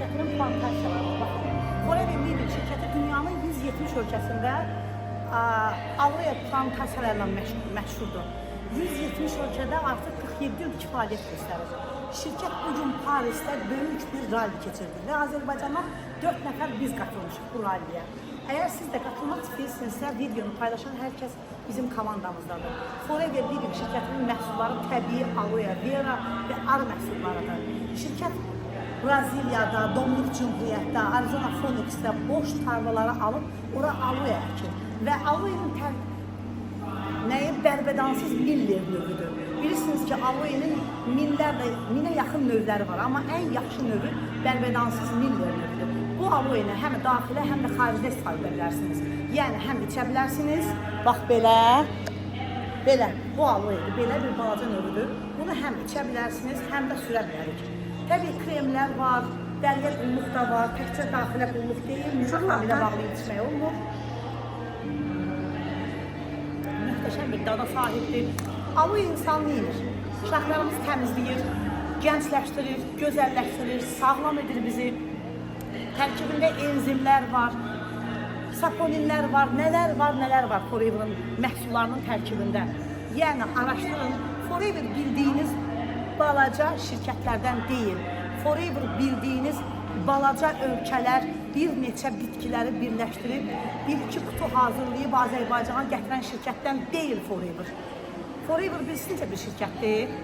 şirkətinin plantasiyaları var. Baxın, Forever Living şirkəti dünyanın 170 ölkəsində aloe plantasiyalarla məşhurdur. 170 ölkədə artıq 47 il ki fəaliyyət göstərir. Şirkət bu gün Parisdə böyük bir ralli keçirdi və Azərbaycandan 4 nəfər biz qatılmışıq bu ralliyə. Əgər siz də qatılmaq istəyirsinizsə, videonu paylaşan hər kəs bizim komandamızdadır. Forever Living şirkətinin məhsulları təbii aloe vera və arı məhsullarıdır. Şirkət Braziliyada, Dominik Cümhuriyyətdə, Arizona Phoenixdə boş tarlaları alıb ora aloe əkir və aloenin nəyi bərbədansız Miller növüdür. Bilirsiniz ki, aloenin minlərlə, minə yaxın növləri var, amma ən yaxşı növü bərbədansız Miller növüdür. Bu aloeni həm daxilə, həm də xaricdə istifadə edə bilərsiniz. Yəni həm içə bilərsiniz, bax belə, belə, bu aloedir, belə bir balaca növüdür. Bunu həm içə bilərsiniz, həm də sürə bilərik. Təbii kremlər var, dəriyə qulluq da var, təkcə daxilə qulluq deyil, nüvə bağlı içmək olmur. Möhtəşəm bir dada sahibdir. Aloe insan neyir? Uşaqlarımızı təmizləyir, gəncləşdirir, gözəlləşdirir, sağlam edir bizi. Tərkibində enzimlər var, saponinlər var, nələr var, nələr var Forever'ın məhsullarının tərkibində. Yəni araşdırın, Forever bildiyiniz balaca şirkətlərdən deyil. Forever bildiyiniz balaca ölkələr bir neçə bitkiləri birləşdirib bir-iki qutu hazırlayıb Azərbaycana gətirən şirkətdən deyil Forever. Forever bilirsiniz necə bir şirkətdir?